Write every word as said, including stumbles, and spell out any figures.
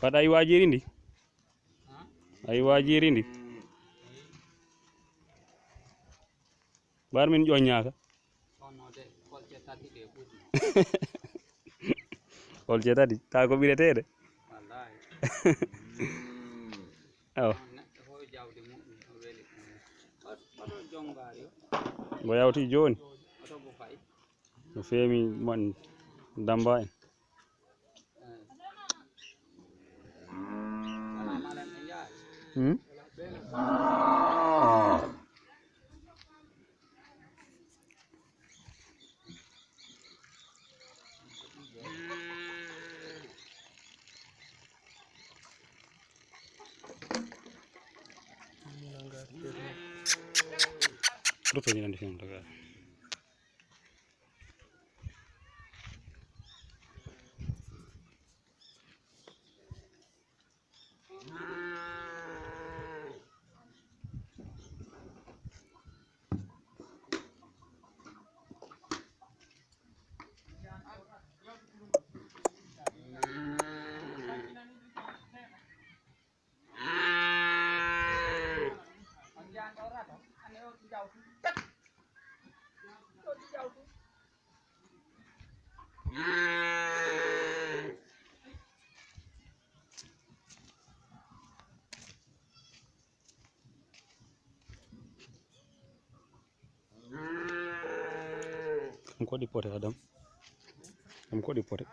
Paɗa ay waajiri ndi. Ay waajiri ndi. Ɓaar min ƴoññaaka. Kolce tati, taa ko ɓireteede. Awa. Mbo yawti jooni. No feemi mon damba en. Hmm? Ɗo to ñande fen daga. Ɗum ko ɗi pote, Adam? Ɗum ko ɗi pote?